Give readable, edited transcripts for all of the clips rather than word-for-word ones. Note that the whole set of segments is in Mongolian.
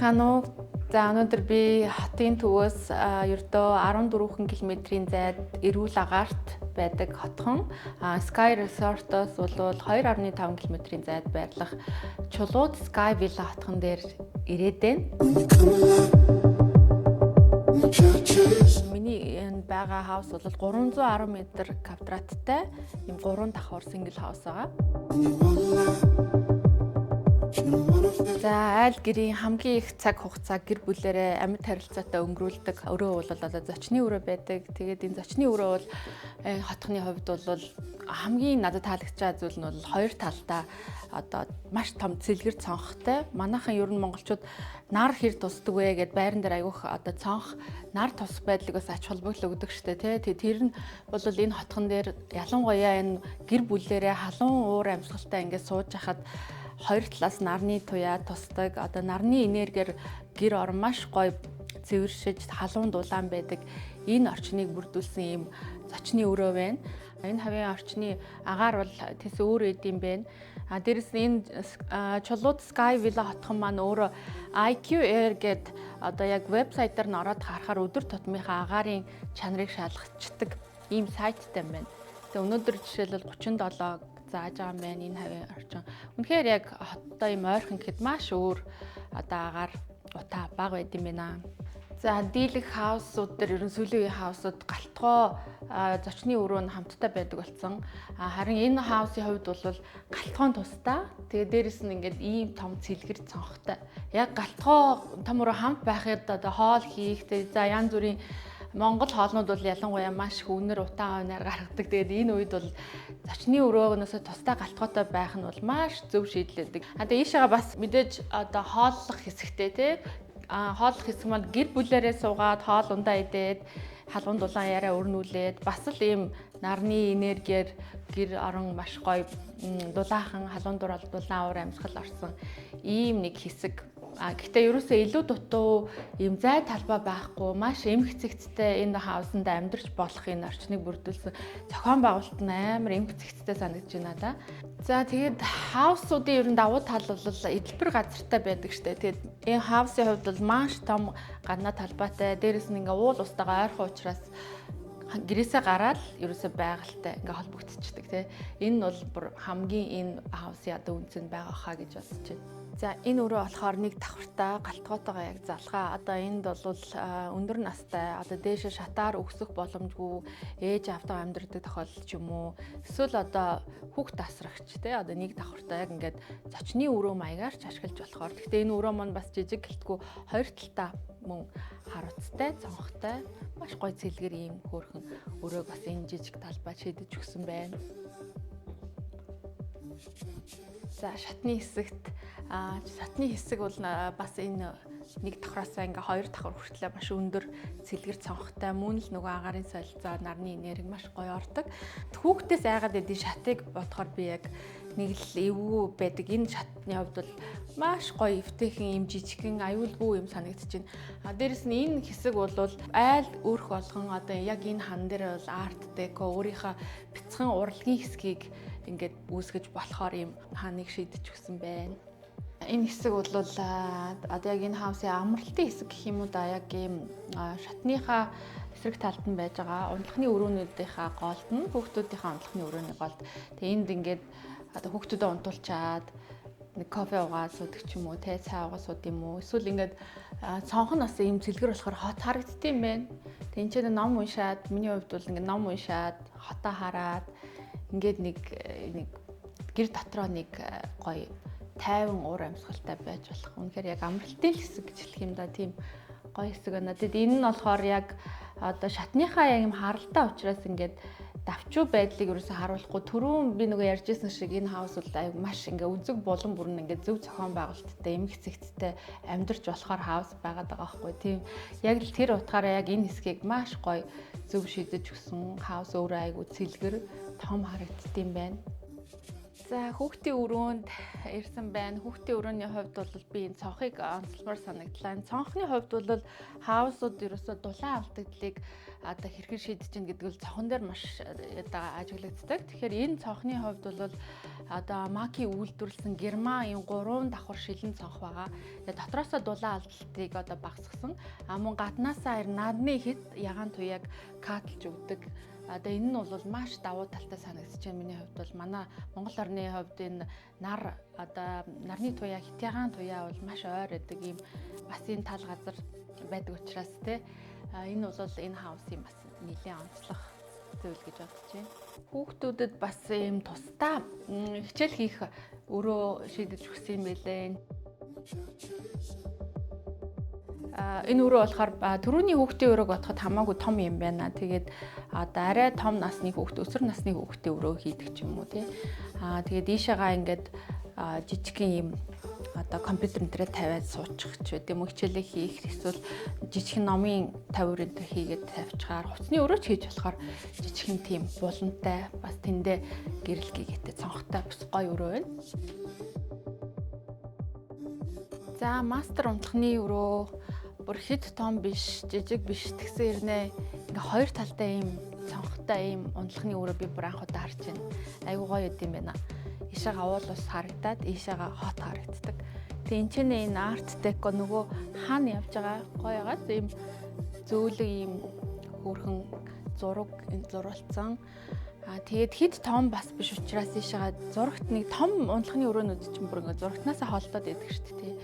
Байцгаана уу? За, өнөөдөр би хотын төвөөс ердөө 14 км-ийн зайд эрүүл агаарт байдаг хотхон Sky Resort-оос бол 2.5 км-ийн зайд байрлах Чулууд Sky Villa хотхон дээр ирээд байна. Миний энэ байгаа house бол 310 м квадраттай ийм 3 давхар single house байгаа. За, айл гэрийн хамгийн их цаг хугацаа гэр бүлээрээ амьд харилцаатай өнгөрүүлдэг өрөө бол одоо зочны өрөө байдаг. Тэгээд энэ зочны өрөө бол хотхны хувьд бол хамгийн надад таалагдж байгаа зүйл нь бол хоёр талдаа одоо маш том цэлгэр цонхтой. Манайхан ер нь монголчууд нар хэр тусдаг вэ гэд байран дээр айгүйх одоо цонх нар тус байдлыг бас ач холбогдол өгдөг штэ, тий. Тэр нь бол энэ хотхон дээр ялангуяа энэ гэр бүлээрээ халуун уур амьсгалтай ингээд сууж хахад хоёр талаас нарны туяа тусдаг. Одоо нарны энергиэр гэр орон маш гоё цэвэршиж, халуун дулаан байдаг энэ орчныг бүрдүүлсэн ийм зочны өрөө байна. Энэ хавийн орчны агаар бол тэс өөр эд юм байна. А дээрэс нь энэ Чулууд Sky Villa хотхон маань өөрөө IQ Air гэд одоо яг вебсайтаар нь ороод харахаар өдөр тутмынхаа агаарын чанарыг шалгацдаг ийм сайттай юм байна. Тэгээ өнөөдөр жишээлбэл 37 зааж байгаа юм байна энэ хавийн орчин. Үнэхээр яг хоттой юм ойрхон гэхэд маш өөр одоо агаар утаа бага байд юм байна. За, дийлэх house ууд дээр ерөн сүүлийн үеийн house ууд гал тогоо, зочны өрөө нь хамттай байдаг болсон. Харин энэ house ын хувьд бол гал тогоон тусдаа. Тэгээ дээрэс нь ингээд ийм том цэлгэр цонхтой. Яг гал тогоо, том өрөө хамт байхад одоо хоол хийх, тэгээ за янз бүрийн Монгол хоолнууд бол ялангуяа маш их үнэр утаа унаар гаргадаг. Тэгээд энэ үед бол зочны өрөөнөөсөө тусдаа гал тогоотой байх нь бол маш зөв шийдэл байдаг. А тэгээ ийшээгээ бас мэдээж одоо хооллох хэсэгтэй, тий. А хооллох хэсэг маань гэр бүлээрээ суугаад хоол ундаа идээд, халуун дулаан яриа өрнүүлээд, бас л ийм нарны энергиэр гэр орон маш гоё дулаахан, халуун дулаан уур амьсгал орсон ийм нэг хэсэг. А гэхдээ ерөөсөө илүү дутуу ийм зай талбай байхгүй, маш эмх цэгцтэй энэ house анд амьдарч болох энэ орчныг бүрдүүлсэн зохион байгуулалт нь амар эмх цэгцтэй санагдаж байна да. За, тэгээд house уудын ер нь давуу тал бол эдэлбэр газартай байдаг штэ. Тэгээд энэ house ын хувьд бол маш том гаднаа талбайтай. Дээрэс нь ингээ уул устайгаа ойрхон учраас гэрээсээ гараад ерөөсөө байгальтай ингээ холбогдчихдаг, тий. Энэ нь бол бүр хамгийн энэ house ын одоо үнц нь байгаа хаа гэж бодож байна. За, энэ өрөө болохоор нэг давхартаа гал тогоотойгоо яг залгаа. Одоо энд бол өндөр настай, одоо дээшээ шатаар өксөх боломжгүй ээж аавтайгаа амьдардаг тохиолдол ч юм уу, эсвэл одоо хүүхд асрагч, те, одоо нэг давхартаа яг ингээд зочны өрөө маягаар ч ашиглаж болохоор. Гэхдээ энэ өрөө маань бас жижиг гэлтгүй хоёр талтаа мөн харуцтай, цонхтой, маш гоё цэлгэр ийм хөөрхөн өрөөг бас энэ жижиг талбай шийдэж өгсөн байна. За, шатны хэсэгт, шатны хэсэг бол бас энэ нэг давхраасаа ингээ хоёр давхар хүртлээ маш өндөр цэлгэр цонхтой, мөн л нөгөө агаарын солилцоо, нарны энерги маш гоё ордог. Хүүхдээс айгаад идэв шатыг бодохоор би яг нэг л эвгүй байдаг. Энэ шатны хувьд бол маш гоё эвтэйхэн юм, жижигхэн, аюулгүй юм санагдаж байна. А дээрэс нь энэ хэсэг бол айл өрх болгон одоо яг энэ хан дээр бол art deco, өөрийнхөө бяцхан урлагийн хэсгийг ингээд үүсгэж болохоор ийм ханыг шийдэж өгсөн байна. Энэ хэсэг бол одоо яг энэ house ын амралтын хэсэг гэх юм уу да, яг ийм шатныхаа эсрэг талд нь байж байгаа унтлахны өрөөнүүдийнхаа голд нь, хүүхдүүдийнхээ унтлахны өрөөний голд. Тэгээ энд ингээд одоо хүүхдүүдэд унтуулчаад нэг кофе уугаад суудаг ч юм уу, те, цай уугаад сууд юм уу, эсвэл ингээд цонх нь бас ийм цэлгэр болохоор хот харагддсан юм байна. Тэгээ энэ ч ном уншаад, миний хувьд бол ингээд ном уншаад, хотоо хараад ингээд нэг гэр дотроо нэг гоё тайван уур амьсгалтай байж болох. Үнэхээр яг амралтын хэсэг гэж хэлэх юм да. Тийм гоё хэсэг байна. Тэгэд энэ нь болохоор яг одоо шатныхаа яг юм харалтай учраас ингээд давчуу байдлыг ерөөсө харуулахгүй. Түрүүн би нөгөө ярьжсэн шиг энэ house бол аяг маш ингээ үзэг булан бүрэн ингээ зөв зохион байгуулалттай, эмх цэгцтэй амьдарч болохоор house байгаад байгаа байхгүй, тийм. Яг л тэр утгаараа яг энэ хэсгийг маш гоё зөв шийдэж өгсөн. House өөрөө айгу цэлгэр том харагддсан байна. За, хүүхдийн өрөөнд ирсэн байна. Хүүхдийн өрөөний хувьд бол би энэ цонхыг онцлмоор санагдлаа. Энэ цонхны хувьд бол house ууд ерөөсөө дулаан алдагдлыг одоо хэрхэн шийдэж чинь гэдэг бол цонхон дээр маш одоо ажиглагддаг. Тэгэхээр энэ цонхны хувьд бол одоо Маки үйлдвэрлэсэн Герман энэ гурван давхар шилэн цонх байгаа. Тэгээ дотроосоо дулаан алдалтыг одоо багасгасан. А мөн гаднаасаа наадны хэд ягаан туяаг cut лж өгдөг. Одоо энэ нь бол маш давуу талтай санагдаж байна. Миний хувьд бол манай Монгол орны хувьд энэ нар одоо нарны туяа, хит ягаан туяа бол маш ойр байдаг ийм бас энэ тал газар байдаг учраас те энэ бол энэ house ын бас нэлийн онцлог зүйл гэж бодож байна. Хүүхдүүдэд бас ийм тусдаа хичээл хийх өрөө шийдэж өгсөн юм байлээ. Энэ өрөө болохоор түрүүний хүүхдийн өрөөг бодоход хамаагүй том юм байна. Тэгээд одоо арай том насны хүүхд, өсвөр насны хүүхдийн өрөө хийдэг ч юм уу, тий. Тэгээд ийшээгаа ингээд жижигхэн юм одоо компьютер энэ тавиад суучих ч байд юм уу, хичээлээ хийх, эсвэл жижигхэн номын тавиур энэ хийгээд тавьчихаар, хувцсны өрөө ч хийж болохоор жижигхэн тийм булантай, бас тэндээ гэрэл гэгээтэй цонхтой бас гоё өрөө байна. За, master унтахны өрөө бүр хэд том биш, жижиг биш тэгсэн хэрнээ ингээ хоёр талтай ийм цонхтой ийм унтлахны өрөө би бүр анх удаа харж байна. Айгуу гоё юм байна. Ийшээгээ уул ус харагдаад, ийшээгээ хот харагддаг. Тэгээ энэ ч энэ art deco нөгөө хаана явж байгаа гоё байгааз ийм зөөлөг ийм хөөрхөн зураг энэ зурулцсан. Тэгээд хэд том бас биш учраас ийшээгээ зурагт нэг том унтлахны өрөөнүүд чинь бүр ингээ зурагтнаасаа холдоод идэг шүү дээ.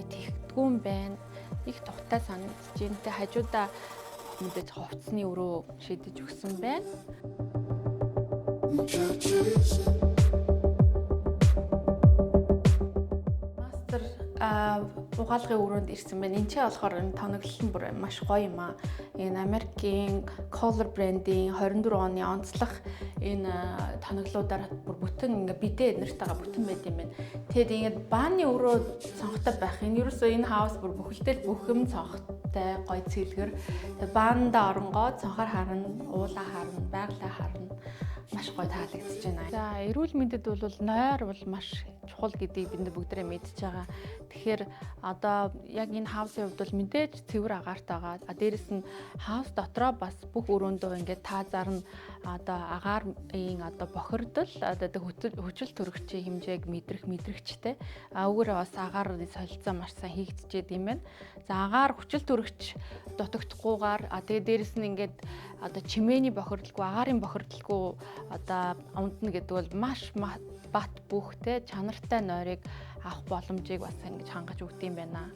Тэгдэггүй юм байна. Их тухтай санагдаж байна. Тэ хажуудаа мэдээж хувцсны өрөө шийдэж өгсөн байна. Master угаалгын өрөөнд ирсэн байна. Энд чинь болохоор энэ тоноглол нь бүр маш гоё юм аа. Энэ Америкийн Kohler брендийн 24 оны онцлог энэ тоноглуудаар бүр бүтэн ингээ бидэ эднэртэйгээ бүтэн байд юм байна. Тэгэд ингээд бааны өрөө цонхтой байх. Энэ ерөөсөө энэ house бүр бүхэлдээ бүх юм цонхтой, гоё цэлгэр. Тэгээ баанда оронгоо цонхоор харна, уулаа харна, байгалаа харна, маш гоё таалагдчихж байна. За, эрүүл мэндэд бол нойр бол маш чухал гэдгийг бид бүгдээрээ мэдж байгаа. Тэгэхээр одоо яг энэ house ын хувьд бол мэдээж цэвэр агаартай байгаа. А дээрэс нь house дотроо бас бүх өрөөндөө ингээд таазаар нь одоо агаарын одоо бохирдол, одоо хүчил төрөгчийн хэмжээг мэдрэх мэдрэгчтэй. А үүгээрээ бас агаарын солилцоо маш сайн хийгдчихэд юм байна. За, агаар хүчил төрөгч дутагдахгүйгээр, а тэгээ дээрэс нь ингээд одоо чимээний бохирдолгүй, агаарын бохирдолгүй одоо унтна гэдэг бол маш бат бөхтэй чанартай нойрыг авах боломжийг бас ингэж хангаж өгд юм байна.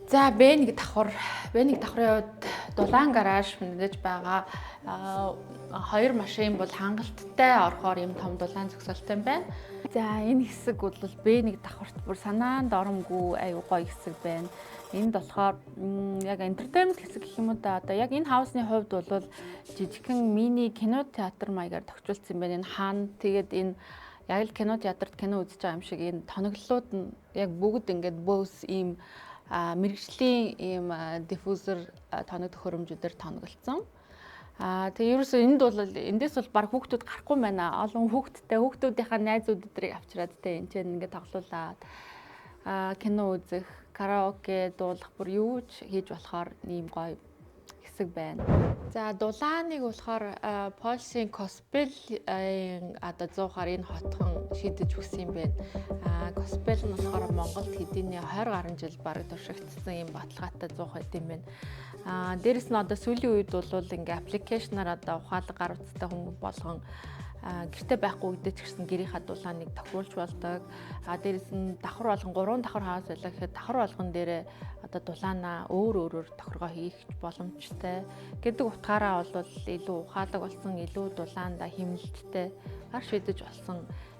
За, Б1 давхар, Б1 давхрын хувьд дулаан гараж мэдээж байгаа. Хоёр машин бол хангалттай орохоор юм том дулаан зөксөлтэй байна. За, энэ хэсэг бол Б1 давхарт бүр санаанд оромгүй аюу гоё хэсэг байна. Энд болохоор яг entertainment хэсэг гэх юм уу да. Одоо яг энэ house ны хувьд бол жижигхэн мини кино театр маягаар тохижуулсан байна. Энэ хаан тэгээд энэ яг л кино театрт кино үзэж байгаа юм шиг энэ тоноглолууд нь яг бүгд ингээд Bose ийм мэргэжлийн ийм diffuser тоног төхөөрөмжүүдээр тоноглолцсон. Тэгээ ерөөсөө энд бол эндээс бол баг хүүхдүүд гарахгүй байна. Олон хүүхэдтэй, хүүхдүүдийнхаа найзууд өдрийг авчираад те энэ ч ингээд тоглуулад кино үзэх, караоке дуулах, бүр юу ч хийж болохоор ийм гоё хэсэг байна. За, дулааныг болохоор Польшийн Коспел одоо 100-аар энэ хотхон шийдэж өгсөн юм байна. Коспел нь болохоор Монголд хэдийнэ 20 гаруй жил бараг туршигдсан юм баталгаатай зуух байт юм байна. Дээрэс нь одоо сүүлийн үед бол ингээ application аар одоо ухаалаг гар утастай хүмүүс болгон гэрте байхгүй үедээ ч гэсэн гэрийнхаа дулааныг тохируулж болдог. Дээрэс нь давхар болгон, гурван давхар house байлаа гэхэд давхар болгон дээрээ одоо дулаанаа өөр өөрөөр тохиргоо хийх боломжтой гэдэг утгаараа бол илүү ухаалаг болсон, илүү дулаандаа хэмнэлттэй гар шийдэж болсон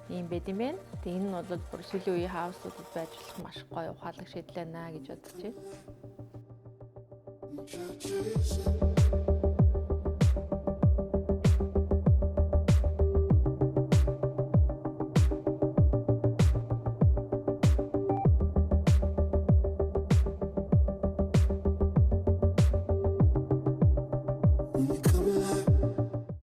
юм байд юм байна. Тэгээ энэ нь бол бүр сүүлийн үеийн house уудад байж болох маш гоё ухаалаг шийдлээ наа гэж бодож байна.